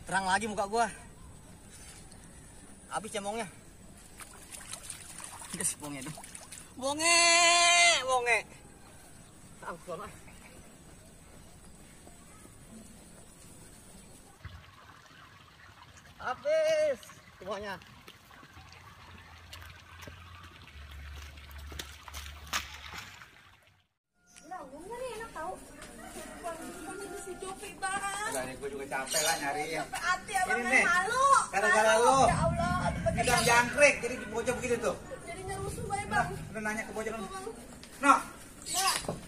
Terang lagi muka gua. Habis cemongnya. Gas bongnya tuh. Bonge. Tahu sono. Habis semuanya. Gue juga capek lah nyariin. Hati abang Ini nih, malu. gara-gara lu. Ya Allah, Bidang jangkrik, jadi bocah begitu tuh. jadinya rusuh baik bang. Udah nanya ke bocah lu. No,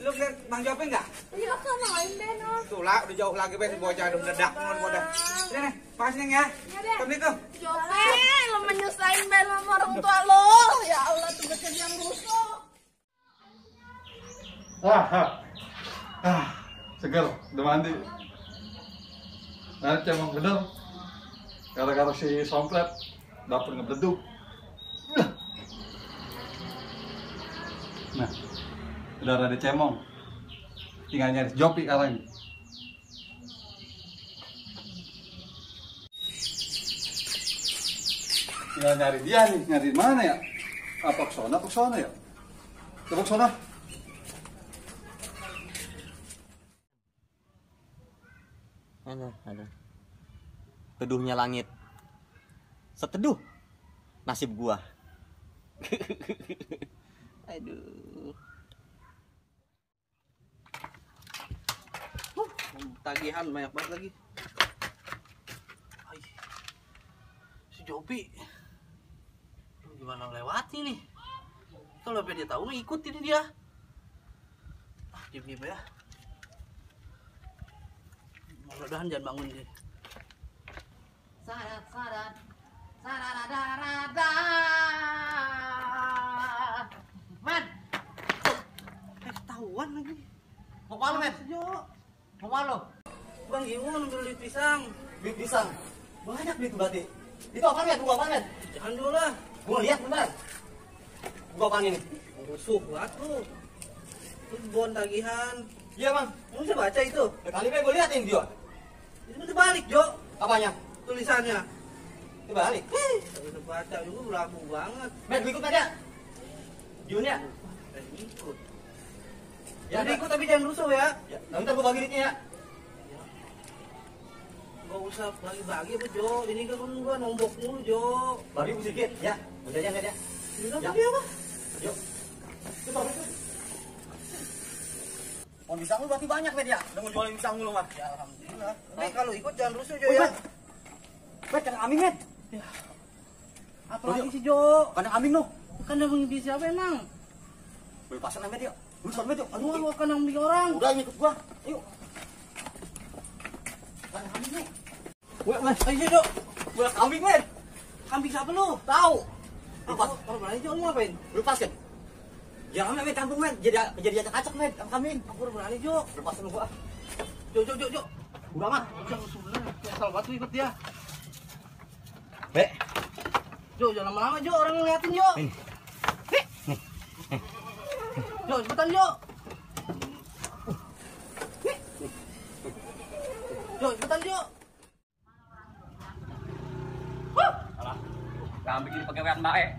lu lihat Bang Jopi nggak? Iya kan lain deh no. Tuh lah, udah jauh lagi be bocah udah meledak nol udah. Ini nih, pasnya ya. Assalamualaikum. Jope, lo menyusahin baik sama orang tua lo. Ya Allah, tuh bocah yang rusuh. Segar, udah mandi. Nah, emang bener. Gara-gara si sompret dapur ngebleduk. Nah, udah ada cemong. Tinggal nyari Jopi sekarang. Tinggal nyari dia nih, nyari mana ya? Apa kesana ya? Coba kesana. Ada. Teduhnya langit. Seteduh nasib gua. Aduh. Tagihan banyak banget lagi. Ay. Si Jopi gimana lewati nih? Kalau dia tahu ikutin dia. Diem ya. Mudah-mudahan jangan bangun deh. Sarat. Sarada. Man. Ketahuan lagi. Mau malu, Men? Mau malu? Bang Iwo ngambil duit pisang. Duit pisang? Banyak duit berarti. Itu apa, Men? Gua apa, Men? Jangan dulu lah. Gua lihat bentar. Gua apaan ini? Rusuh banget lu. Itu bon tagihan. Iya, Bang. Lu bisa baca itu? Kali gue liatin dia. Itu terbalik, Jo. Apanya? Tulisannya. Terbalik. Udah baca juga berlaku banget. Men, ikut aja. Jun ya? Ikut. Ya, ikut tapi jangan rusuh ya. Ya, nanti gua bagi duitnya ya. Gak usah bagi-bagi apa, Jo. Ini kan gua nombok mulu, Jo. Bagi sedikit, ya. Udah aja, ya. Udah bagi apa? Jo. Coba, mau pisang lu berarti banyak, Med ya? Udah mau jualin pisang lu, Mas? Ya, alhamdulillah. Tapi kalau ikut jangan rusuh, Jo ya. Med, kandang kambing, Med. Ya. Apa lagi sih, Jo? Kandang kambing lu. Kandang kambing siapa emang? Boleh pasang, Med, yuk. Lu pasang, Med, yuk. Aduh, kandang kambing orang. Udah, ikut gua. Ayo. Kandang kambing lu. Weh, Med, ayo, Jo. Boleh kambing, Med. Kambing siapa lu? Tahu. Apa? Kalau berani, Jo, lu ngapain? Lu pasang. Jangan main kampung, men. Jadi acak-acak, men. Kambing. Aku udah berani, Jo. Lepasin gua. Jo. Udah mah. Jangan sebenarnya. Kesal banget ikut dia. Be. Jo, jangan lama-lama, Jo. Orang ngeliatin, Jo. Nih. Jo, cepetan, Jo. Jo, cepetan, Jo. Alah. Jangan bikin pegawaian baik.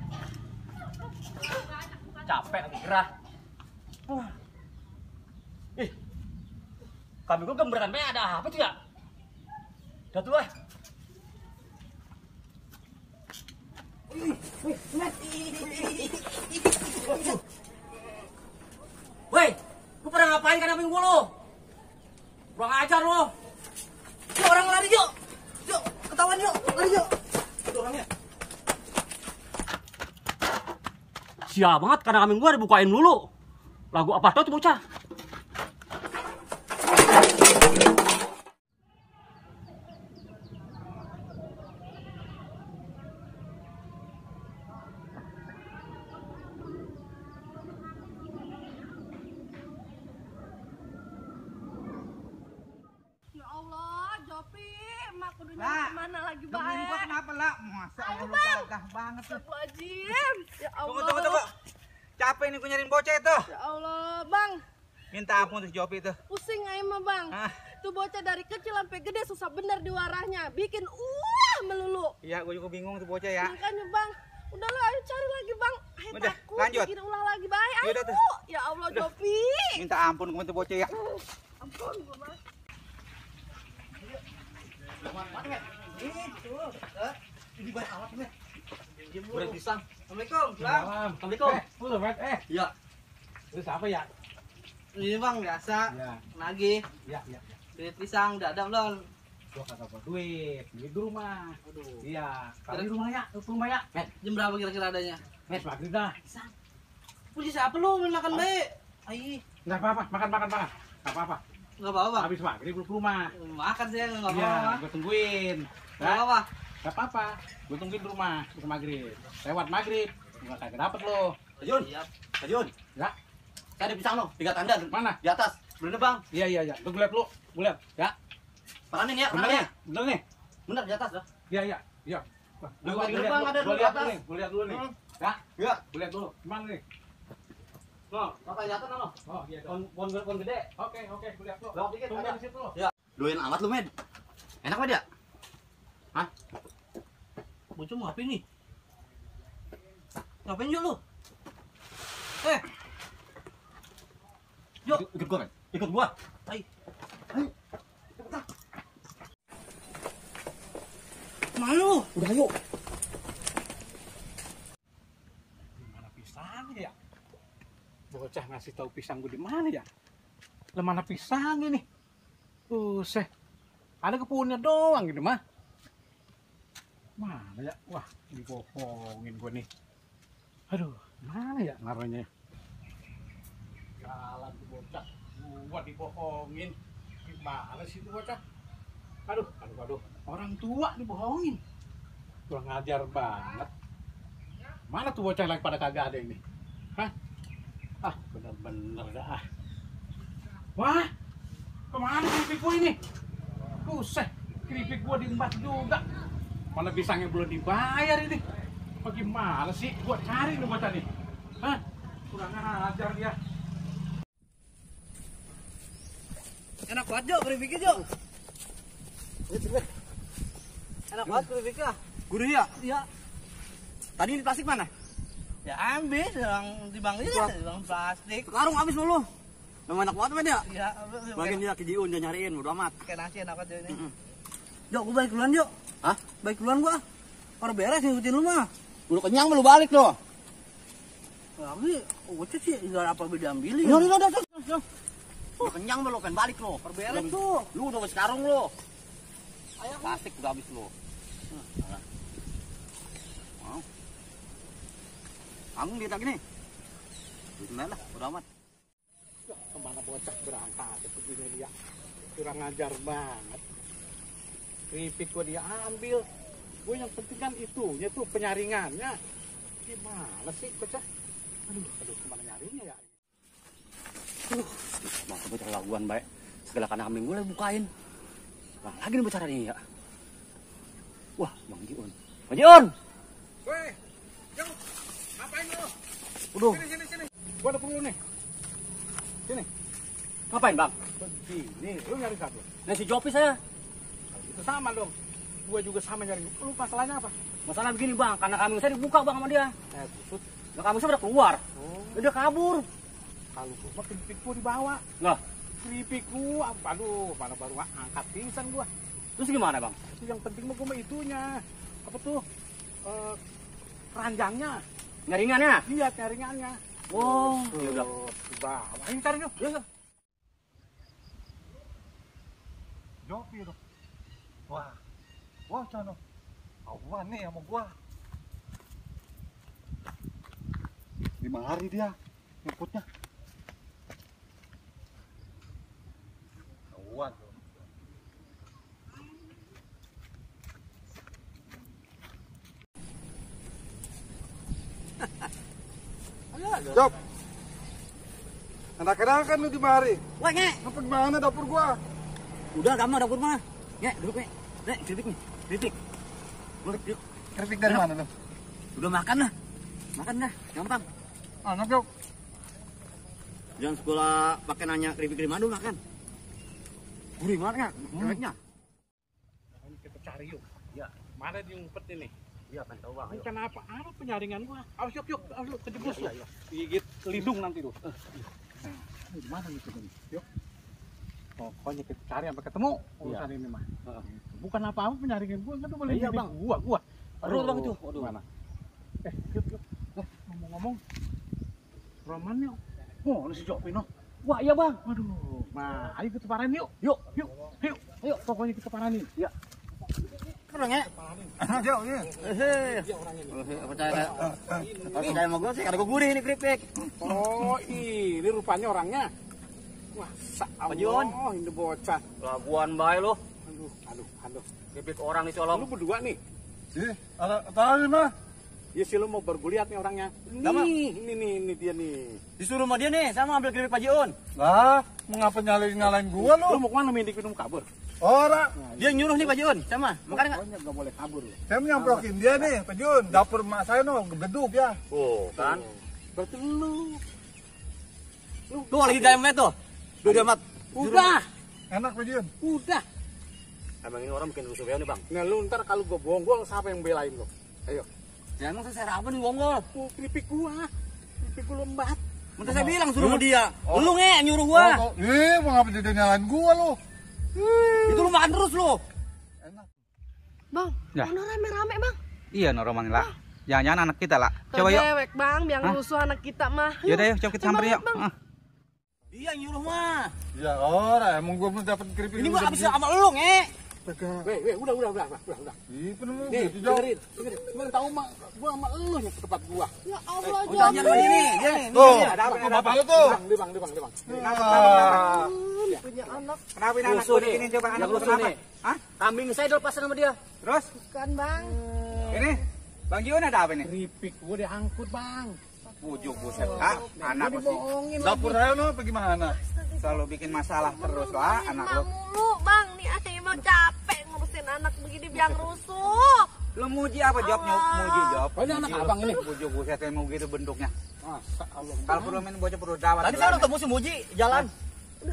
Capek lagi gerah. Kami kok gemberan be ada apa tuh ya? Udah tuh lah. Woi, lu pada ngapain kan kambing gua lu? Kurang ajar lu. Jo, orang lari, Jo. Jo, ketahuan, Jo. Lari, Jo. Itu orangnya. Siap banget karena kambing gua dibukain dulu. Lagu apa tuh bocah? Ya Allah, Jopi, mak kudu Lah, nyari kemana lagi Nemuin gua baik. kenapa lah? Masa Ayo, Allah lu Bang. gagah banget tuh. Wajib. Ya Allah. Tunggu. Capek nih gua nyariin bocah itu. Ya Allah, Bang. Minta ampun tuh Jopi itu. Pusing aja mah, Bang. Hah, Tuh bocah dari kecil sampai gede susah bener diwarahnya. Bikin melulu. Iya, gue juga bingung tuh bocah ya. Makanya bang, udahlah ayo cari lagi bang. Ayo Udah, takut lanjut. bikin ulah lagi baik. Ayo. Yaudah, tuh. Ya Allah Jopi. Minta ampun gue tuh bocah ya. Ampun gue mah. Ini banyak alat, Met. Goreng pisang. Assalamualaikum, Bang. Assalamualaikum. Lu Met, Iya. Terus apa ya? Ini Bang biasa. Ya. Nagih. Ya. Duit pisang udah ada belum? Gua kagak bawa duit di rumah. Aduh. Iya, kalau di rumah ya, Met. Jam berapa kira-kira adanya? Met maghrib dah. Puji siapa lu makan baik? Ai, Enggak apa-apa, makan. Enggak apa-apa. enggak apa-apa, Bang. Habis maghrib lu ke rumah. Makan saya enggak Iya, apa-apa. gua tungguin. Enggak apa-apa. Enggak apa-apa. Gua tungguin di rumah ke maghrib. Lewat maghrib, gua kagak dapet lo. Kajun. Siap. Kajun. Ya, Saya ada pisang lo. 3 tanda. mana? Di atas. Bener Bang. Iya. Lu gue liat lu. Gue liat. Ya, Paranin ya. bener Paranin. nih. Bener nih. Bener di atas dah. Iya. Wah, Lu Bang, ada Gua di liat atas. dulu nih. Gua liat dulu nih. Ya, Iya. gua liat dulu. Gimana nih? No, apa di atas no? Oh, iya. Bon gede. Oke, gua liat lu. Belok dikit, Tunggu ada. di situ lu. Ya. Doyan amat lu, Med. Enak Med ya? Hah? Bocah mau apa ini? Ngapain Jo lu? Yuk, ikut gua, Med. Ikut gua. Ai. Ayo. Malu. Udah yuk. Mana pisangnya ya? Bocah ngasih tahu pisang gue di mana ya? Lah mana pisangnya nih? Buset. Ada kebunnya doang gitu mah. Mana ya? Wah, dibohongin gue nih. Aduh, mana ya naruhnya? Jalan tuh bocah. Gua dibohongin. Gimana sih itu bocah? Aduh. Orang tua dibohongin. Kurang ajar banget. Mana tuh bocah lagi pada kagak ada ini? Hah? Ah, bener-bener dah. Wah, kemana keripik gua ini? Buset, keripik gua diembat juga. Mana pisangnya belum dibayar ini? Bagaimana sih? Gua cari nih bocah nih. Hah? Kurang ajar dia. Enak banget Jo, keripiknya Jo. Enak banget keripiknya. Gurih ya? Iya. Tadi di plastik mana? Ya ambil yang di bang itu, di bang plastik. Sekarang habis lu. Memang enak banget, Med ya? Iya, Bagian dia kejiun dia nyariin, udah amat. kayak nasi enak banget Jo ini. Jo, gua balik duluan, Jo. Hah? Baik duluan gua. Kalau beres ngikutin lu mah. Lu kenyang lu balik lo. Tapi, bocah sih enggak apa apa diambilin. Udah. Lu kenyang lu kan balik lo. Perberes tuh. Lu udah sekarang lo. Plastik udah habis lo. Mau. Anggung dia gini. Bismillah lah, udah amat. Kemana bocah berangkat begini dia. Kurang ajar banget. Keripik gua dia ambil. Gue yang penting kan itunya tuh penyaringannya. Gimana sih bocah? Aduh, kemana nyarinya ya? Bang, bocah laguan baik. Segala kana kambing gue lagi bukain. Bang, lagi nih bocah ini ya. Wah, Bang Jiun. Bang Jiun! Weh, yuk, ngapain lo? Waduh, Sini. Gua ada perlu nih. Sini. ngapain Bang? Begini, lu nyari satu. Nah, si Jopi saya. Itu sama dong. Gua juga sama nyari. Lu masalahnya apa? Masalah begini Bang, karena kambing saya dibuka Bang sama dia. Busut. Nah, kambing saya udah keluar. Oh, Dia kabur. kalau gua mah keripik gua dibawa. Lah, Keripik gua, aduh, mana baru angkat pingsan gua. terus gimana Bang? Itu yang penting mah gua mah itunya. Apa tuh? Keranjangnya. Nyaringannya? Iya, nyaringannya. Oh, ya udah. Dibawa. Ini cari dong. Ya, Jopi dong. Wah, Cano. Awan nih sama gua. 5 hari dia ngikutnya. Awan. Jop. Anak-anak kan lu di mari. Wah, Nge. Apa gimana dapur gua? Udah kamu dapur mah. Nge, duduk Nge. Nek, keripik nih. Keripik. Lu yuk. Keripik dari mana lu? Udah makan lah. Makan dah, gampang. Anak Jop. Jangan sekolah pakai nanya keripik dari mana makan. Gurih banget ya, ceweknya. Kita cari yuk. Ya. Mana dia ngumpet ini? Iya, kan tahu bang. Ayo. Bukan apa penyaringan gua. Awas yuk, awas lu kejebus lu. Iya. Gigit lindung nanti tuh. Di mana nih ini? Yuk. Pokoknya kita cari sampai ketemu urusan ini mah. Bukan apa-apa penyaringan gua, kan tuh boleh Iya, Bang. Gua. Aduh, Bang itu. Aduh. Mana? Yuk. Ngomong-ngomong. Roman yuk. Oh, lu si Jok Pino. Wah, iya bang. Waduh. Nah, ayo kita paranin yuk. Yuk. Ayo, pokoknya kita paranin. Ya. Keren ya? Jauh ya. Percaya sama gue sih, karena gue gurih nih keripik. Oh, ini rupanya orangnya. Wah, Pak Jion. Oh, ini bocah. Laguan baik lo. Aduh. Keripik orang nih colong. Lu berdua nih. Sih, tahu nih mah. Ya sih lu mau berguliat nih orangnya. Sama. Ini dia nih. Disuruh sama dia nih, sama ambil keripik Pak Jion. Lah, mengapa nyalain gua Lu lu? mau kemana minum kabur? Ora, Dia nyuruh nih Pak Jion, sama. Makanya nggak? Pokoknya nggak boleh kabur lu. saya nyamprokin dia nih, Pak Jun. Dapur mak saya no, geduk ya. Oh, kan. Berarti lu. Tuh lagi gamet tuh. Udah amat. Udah. Enak Pak Jun. Udah. Emang ini orang bikin rusuh nih bang. Nah, lu ntar kalau gua bonggol siapa yang belain lu? Ayo. Ya emang saya apa nih bonggol? Oh, keripik gua lembat. Menteri saya bilang suruh sama dia. Lu nge nyuruh gua. Mengapa dia nyalain gua lu? Itu lu makan terus lu. Bang, Ya. mana rame-rame bang? Iya, Roman lah. Jangan-jangan anak kita lah. Coba yuk. Dewek bang, biang rusuh anak kita mah. Yaudah yuk, coba kita samperin yuk. Bang. Dia yang nyuruh mah. Ya ora, emang gua belum dapat keripik. Ini mah abis sama lu nge. Weh, udah. Ih, penuh Nih, gitu jauh. dengerin. Gua tahu mah gua sama lu nih ke tempat gua. Ya Allah, Oh, jangan sama dia nih. Dia nih. Tuh, Ada apa? kok bapak lu tuh? Di bang. Ah. punya anak. Kenapa ini anak Rusuh gue nih. ini coba anak Yang lu rusuh kenapa? nih. Hah? Kambing saya dilepasin sama dia. Terus? Kan bang. Ini Bang Jion ada apa nih? Keripik gua diangkut, Bang. Bujuk buset. Ah, anak lu sih. Dibohongin Dapur saya lu apa gimana? Selalu bikin masalah terus lah anak lu. Mulu bang, nih saya mau capek ngurusin anak begini biang rusuh. Lu muji apa jawabnya? Muji jawab. Oh, ini anak abang ini? Bujuk buset kayak mau gitu bentuknya. Masa Allah. Kalau perlu main bocah perlu dawat. Tadi saya udah temu si Muji jalan.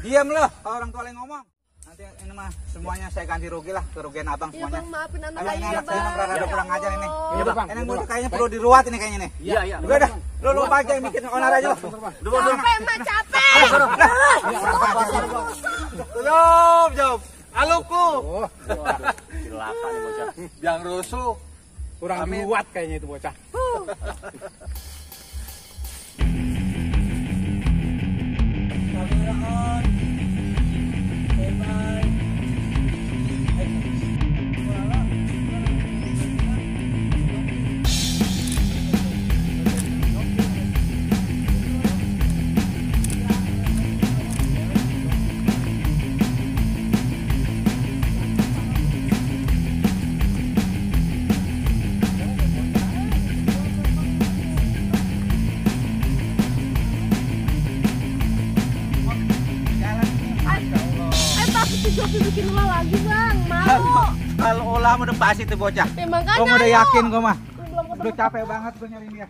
Diam loh, kalau orang tua lagi ngomong. Nanti ini mah semuanya saya ganti rugi lah, kerugian abang Iya semuanya. bang, maafin anak Ayo, ini ayah anak saya bang. emang rada kurang ajar ini. Iya, Bang. Ini muji kayaknya perlu diruat ini kayaknya nih. Iya. Udah dah, lu aja yang bikin onar aja lo. Capek mah capek. Jawab. Aluku. Silakan nih bocah. Yang rusuh. Kurang dibuat kayaknya itu bocah. Takut si Jopi bikin ulah lagi bang, malu. Kalau olah udah pasti tuh bocah. Ya makanya Gua udah ayo. yakin gua mah. Belum ketemu Udah capek banget gua nyariin dia.